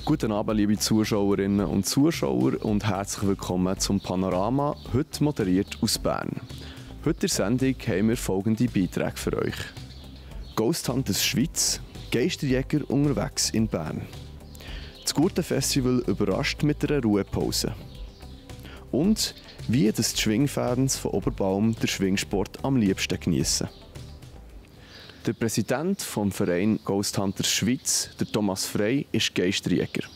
Guten Abend, liebe Zuschauerinnen und Zuschauer und herzlich willkommen zum Panorama, heute moderiert aus Bern. Heute in der Sendung haben wir folgende Beiträge für euch. Ghost Hunters Schweiz, Geisterjäger unterwegs in Bern. Das Gurten-Festival überrascht mit einer Ruhepause. Und wie das die Schwingfans von Oberbaum den Schwingsport am liebsten geniessen. Der Präsident des Vereins Ghost Hunters Schweiz, der Thomas Frey, ist Geisterjäger.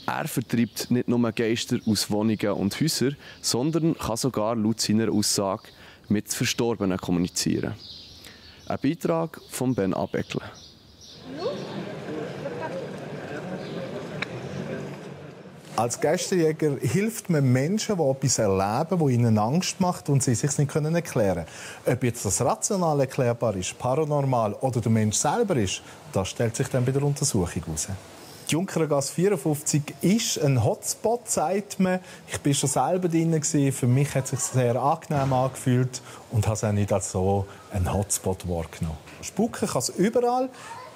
Er vertreibt nicht nur Geister aus Wohnungen und Häusern, sondern kann sogar laut seiner Aussage mit Verstorbenen kommunizieren. Ein Beitrag von Ben Abeckle. Als Geisterjäger hilft man Menschen, die etwas erleben, das ihnen Angst macht und sie sich nicht erklären können. Ob jetzt das rational erklärbar ist, paranormal oder der Mensch selber ist, das stellt sich dann bei der Untersuchung heraus. Die Junkergasse 54 ist ein Hotspot, sagt man. Ich war schon selber drin. Für mich hat es sich sehr angenehm angefühlt und habe es auch nicht als so einen Hotspot wahrgenommen. Spuken kann es überall.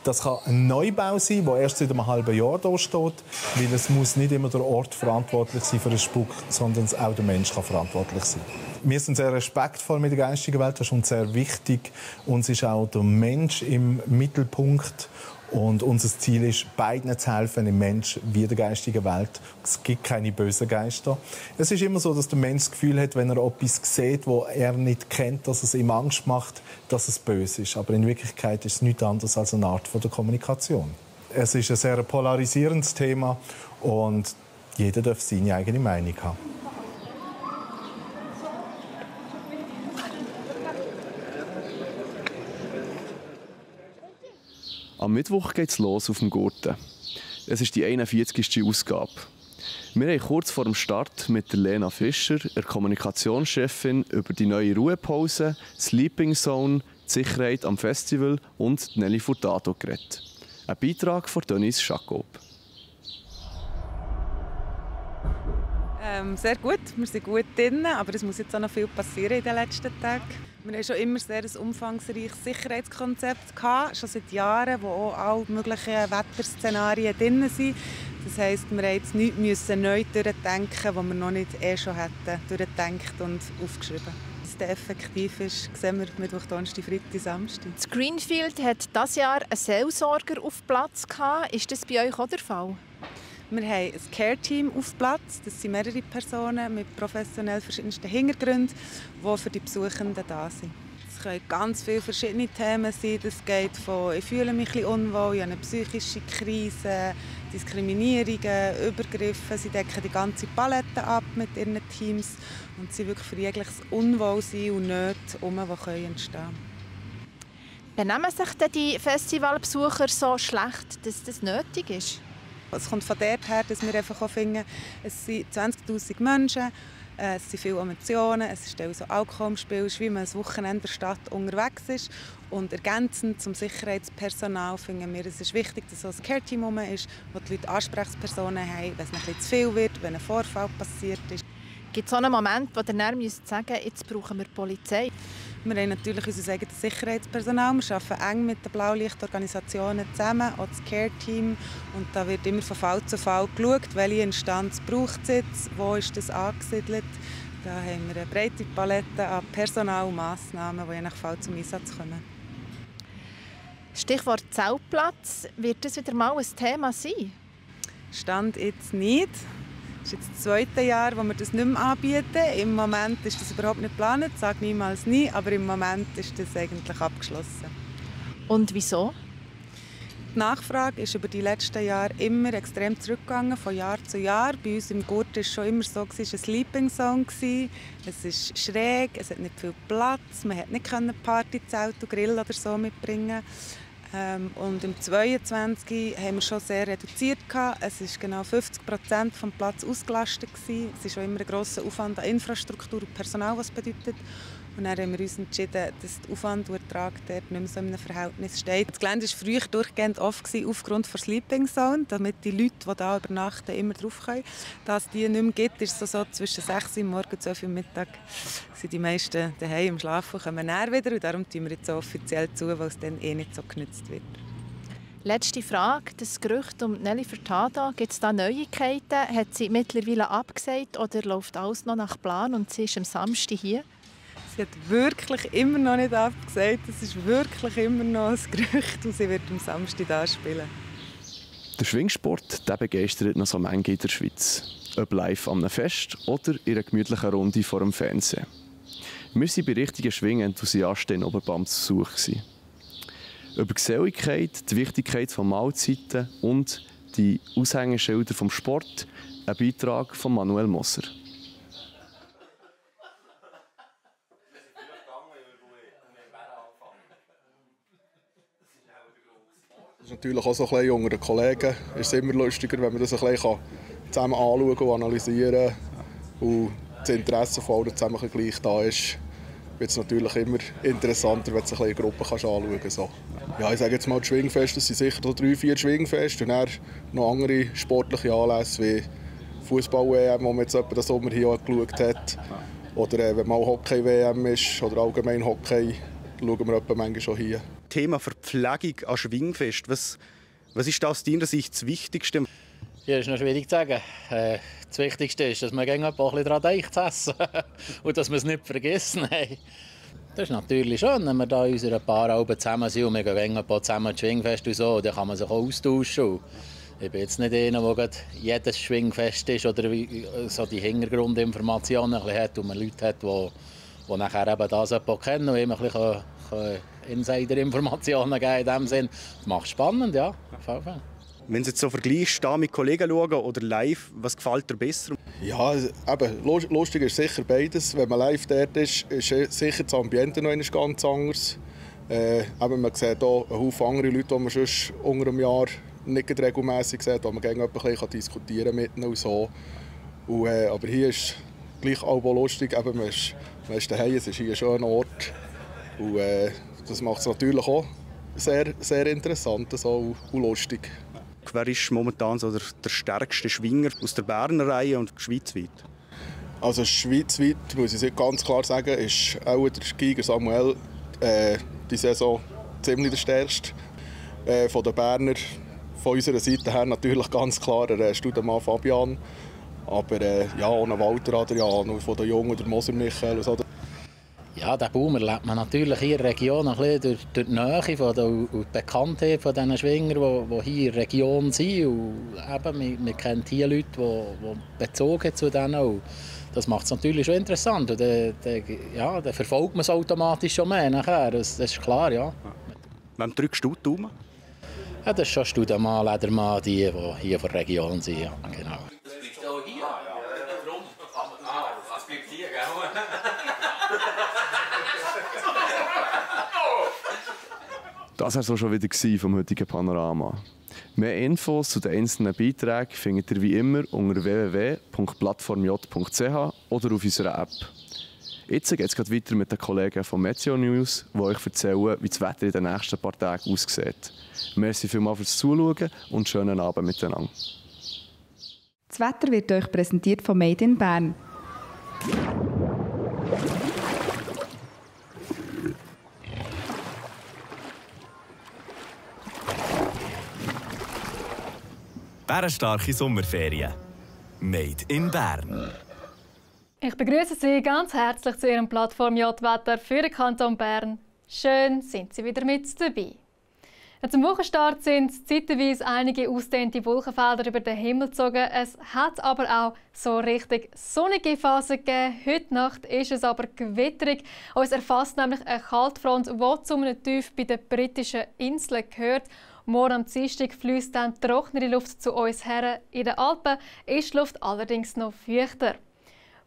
Das kann ein Neubau sein, der erst seit einem halben Jahr hier steht. Weil es muss nicht immer der Ort verantwortlich sein für den Spuk, sondern auch der Mensch kann verantwortlich sein. Wir sind sehr respektvoll mit der geistigen Welt, das ist uns sehr wichtig. Uns ist auch der Mensch im Mittelpunkt. Und unser Ziel ist, beiden zu helfen, im Mensch wie der geistigen Welt. Es gibt keine bösen Geister. Es ist immer so, dass der Mensch das Gefühl hat, wenn er etwas sieht, das er nicht kennt, dass es ihm Angst macht, dass es böse ist. Aber in Wirklichkeit ist es nichts anderes als eine Art der Kommunikation. Es ist ein sehr polarisierendes Thema und jeder darf seine eigene Meinung haben. Am Mittwoch geht es los auf dem Gurten. Es ist die 41. Ausgabe. Wir haben kurz vor dem Start mit der Lena Fischer, der Kommunikationschefin, über die neue Ruhepause, Sleeping Zone, die Sicherheit am Festival und Nelly Furtado geredet. Ein Beitrag von Denise Jacob. Sehr gut, wir sind gut drin, aber es muss jetzt auch noch viel passieren in den letzten Tagen. Wir haben schon immer sehr ein umfangreiches Sicherheitskonzept gehabt, schon seit Jahren, wo auch alle möglichen Wetterszenarien drin sind. Das heisst, wir mussten jetzt nichts neu durchdenken, was wir noch nicht schon hätten durchgedacht und aufgeschrieben. Dass es effektiv ist, sehen wir Mittwoch, Donnerstag, Freitag, Samstag. Das Greenfield hat dieses Jahr einen Seelsorger auf Platz gehabt. Ist das bei euch auch der Fall? Wir haben ein Care-Team auf Platz. Das sind mehrere Personen mit professionell verschiedensten Hintergründen, die für die Besuchenden da sind. Es können ganz viele verschiedene Themen sein. Das geht von «Ich fühle mich ein bisschen unwohl», ich habe eine psychische Krise, Diskriminierungen, Übergriffe. Sie decken die ganze Palette ab mit ihren Teams und sie wirklich für jegliches Unwohlsein und Nöte die entstehen können. Benehmen sich denn die Festivalbesucher so schlecht, dass das nötig ist? Es kommt von dort her, dass wir einfach auch finden, es sind 20'000 Menschen, es sind viele Emotionen, es ist so Alkohol im Spiel, wie man ein Wochenende in der Stadt unterwegs ist. Und ergänzend zum Sicherheitspersonal finden wir, es ist wichtig, dass so ein Care-Team herum ist, wo die Leute Ansprechpersonen haben, wenn es ein bisschen zu viel wird, wenn ein Vorfall passiert ist. Gibt es auch einen Moment, wo der Nähr sagen müsst, jetzt brauchen wir Polizei? Wir haben natürlich unser eigenes Sicherheitspersonal. Wir arbeiten eng mit den Blaulichtorganisationen zusammen, auch das Care-Team. Und da wird immer von Fall zu Fall geschaut, welche Instanz braucht es jetzt, wo ist das angesiedelt. Da haben wir eine breite Palette an Personal und Massnahmen, die je nach Fall zum Einsatz kommen. Stichwort Zeltplatz. Wird das wieder mal ein Thema sein? Stand jetzt nicht. Es ist jetzt das zweite Jahr, wo wir das nicht mehr anbieten. Im Moment ist das überhaupt nicht geplant, sage niemals nie, aber im Moment ist das eigentlich abgeschlossen. Und wieso? Die Nachfrage ist über die letzten Jahre immer extrem zurückgegangen, von Jahr zu Jahr. Bei uns im Gurten war es schon immer so, es war eine Sleeping Zone. Es ist schräg, es hat nicht viel Platz, man konnte nicht Partyzelt und Grill oder so mitbringen. Und im 2022 haben wir schon sehr reduziert. Es war genau 50% des Platzes ausgelastet. Es ist auch immer ein grosser Aufwand an Infrastruktur und Personal, was bedeutet. Und dann haben wir uns entschieden, dass der Aufwand und Ertrag dort nicht mehr so in einem Verhältnis steht. Das Gelände war früher durchgehend offen aufgrund der Sleeping Zone, damit die Leute, die hier übernachten, immer drauf können. Da es die nicht mehr gibt, ist es so zwischen 6 Uhr morgens und 12 Uhr Mittag sind die meisten daheim im Schlafen und kommen näher wieder. Und darum tun wir jetzt offiziell zu, weil es dann nicht so genutzt wird. Letzte Frage. Das Gerücht um Nelly Furtado, gibt es da Neuigkeiten? Hat sie mittlerweile abgesagt oder läuft alles noch nach Plan und sie ist am Samstag hier? Sie hat wirklich immer noch nicht abgesagt. Es ist wirklich immer noch ein Gerücht und sie wird am Samstag da spielen. Der Schwingsport der begeistert noch so manche in der Schweiz. Ob live an einem Fest oder in einer gemütlichen Runde vor dem Fernsehen. Wir waren bei richtigen Schwingenthusiasten in Oberbaum zu Besuch. Über Geselligkeit, die Wichtigkeit von Mahlzeiten und die Aushängeschilder vom Sport ein Beitrag von Manuel Moser. Das ist natürlich auch so ein bisschen unter den Kollegen. Es ist immer lustiger, wenn man das ein bisschen zusammen anschauen und analysieren kann. Und das Interesse von allen zusammen gleich da ist, wird es natürlich immer interessanter, wenn du es eine Gruppe anschauen kannst. So. Ja, ich sage jetzt mal, die Schwingfeste, das sind sicher so 3-4 Schwingfeste und dann noch andere sportliche Anlässe wie Fußball-WM, die man jetzt etwa den Sommer hier auch geschaut hat. Oder wenn mal Hockey-WM ist oder allgemein Hockey, schauen wir etwa manchmal schon hier. Thema Verpflegung an Schwingfest. Was ist aus deiner Sicht das Wichtigste? Ja, das ist noch schwierig zu sagen. Das Wichtigste ist, dass man ein bisschen daran denkt zu essen und dass wir es nicht vergessen haben. Das ist natürlich schön, wenn wir da in unseren Paar zusammen sind und wir gehen zusammen Schwingfest und so, dann kann man sich auch austauschen. Ich bin jetzt nicht einer, der jedes Schwingfest ist oder so die Hintergrundinformationen hat und man Leute hat, die nachher eben das kennen und immer ein bisschen Insider-Informationen geben in dem Sinn. Das macht es spannend, ja. Wenn du jetzt so vergleichst, da mit Kollegen schauen oder live, was gefällt dir besser? Ja, eben, lustig ist sicher beides. Wenn man live dort ist sicher das Ambiente noch ganz anders. Man sieht hier einen Haufen andere Leute, die man sonst unter einem Jahr nicht regelmässig sieht, wo man gegen ein bisschen diskutieren mit ihnen und so. Aber hier ist es gleich auch lustig. Eben, man ist daheim, es ist hier ein schöner Ort. Und das macht es natürlich auch sehr, sehr interessant so, und lustig. Wer ist momentan so der stärkste Schwinger aus der Berner Reihe und schweizweit? Also schweizweit, muss ich ganz klar sagen, ist auch der Giger Samuel die Saison ziemlich der stärkste. Von den Berner, von unserer Seite her natürlich ganz klar der Studemann Fabian. Aber ja, ohne Walter Adrian und von den Jungen der Moser Michael. Und so. Ja, den Boom erlebt man natürlich hier in der Region ein bisschen durch die Nähe und die Bekanntheit von diesen Schwingern, die hier in der Region sind. Und eben, man kennt hier Leute, die bezogen zu denen auch. Das macht es natürlich schon interessant. Und dann verfolgt man es automatisch schon mehr nachher. Das ist klar, ja. Wem drückst du die Daumen? Ja, das ist schon Studemann, Ledermann, die hier von der Region sind. Ja, genau. Das bleibt auch hier. Darum. Das bleibt hier, gell? Das war es auch schon wieder vom heutigen Panorama. Mehr Infos zu den einzelnen Beiträgen findet ihr wie immer unter www.plattformj.ch oder auf unserer App. Jetzt geht es weiter mit den Kollegen von Meteo News, die euch erzählen, wie das Wetter in den nächsten paar Tagen aussieht. Merci vielmals fürs Zuschauen und schönen Abend miteinander. Das Wetter wird euch präsentiert von Made in Bern. Bärenstarke Sommerferien. Made in Bern. Ich begrüße Sie ganz herzlich zu Ihrem Plattform J-Wetter für den Kanton Bern. Schön, sind Sie wieder mit dabei. Zum Wochenstart sind zeitweise einige ausgedehnte Wolkenfelder über den Himmel gezogen. Es hat aber auch so richtig sonnige Phasen gegeben. Heute Nacht ist es aber gewitterig. Uns erfasst nämlich eine Kaltfront, die zu einem Tief bei den britischen Inseln gehört. Morgen am Dienstag fließt dann trocknere Luft zu uns her. In den Alpen ist die Luft allerdings noch feuchter.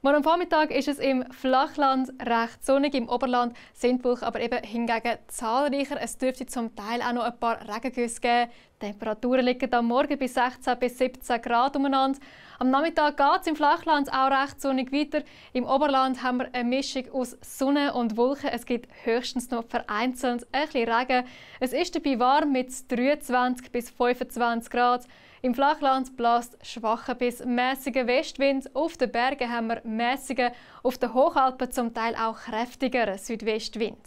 Morgen am Vormittag ist es im Flachland recht sonnig, im Oberland sind die Wolken aber eben hingegen zahlreicher. Es dürfte zum Teil auch noch ein paar Regengüsse geben. Die Temperaturen liegen am Morgen bei 16 bis 17 Grad umeinander. Am Nachmittag geht es im Flachland auch recht sonnig weiter. Im Oberland haben wir eine Mischung aus Sonne und Wolken. Es gibt höchstens noch vereinzelt ein bisschen Regen. Es ist dabei warm mit 23 bis 25 Grad. Im Flachland bläst schwacher bis mäßiger Westwind. Auf den Bergen haben wir mäßigen, auf den Hochalpen zum Teil auch kräftigeren Südwestwind.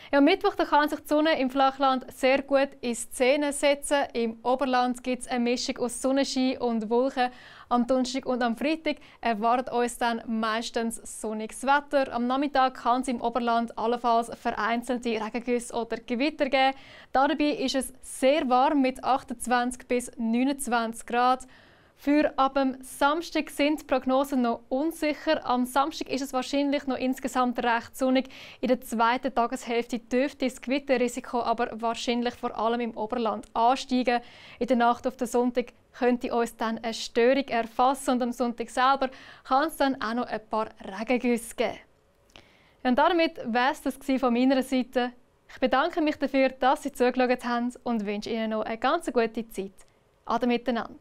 Ja, am Mittwoch da kann sich die Sonne im Flachland sehr gut in Szene setzen. Im Oberland gibt es eine Mischung aus Sonnenschein und Wolken. Am Donnerstag und am Freitag erwartet uns dann meistens sonniges Wetter. Am Nachmittag kann es im Oberland allenfalls vereinzelte Regengüsse oder Gewitter geben. Dabei ist es sehr warm mit 28 bis 29 Grad. Für ab dem Samstag sind die Prognosen noch unsicher. Am Samstag ist es wahrscheinlich noch insgesamt recht sonnig. In der zweiten Tageshälfte dürfte das Gewitterrisiko aber wahrscheinlich vor allem im Oberland ansteigen. In der Nacht auf den Sonntag könnte uns dann eine Störung erfassen und am Sonntag selber kann es dann auch noch ein paar Regengüsse geben. Und damit war es das von meiner Seite. Ich bedanke mich dafür, dass Sie zugeschaut haben und wünsche Ihnen noch eine ganz gute Zeit. Ade miteinander.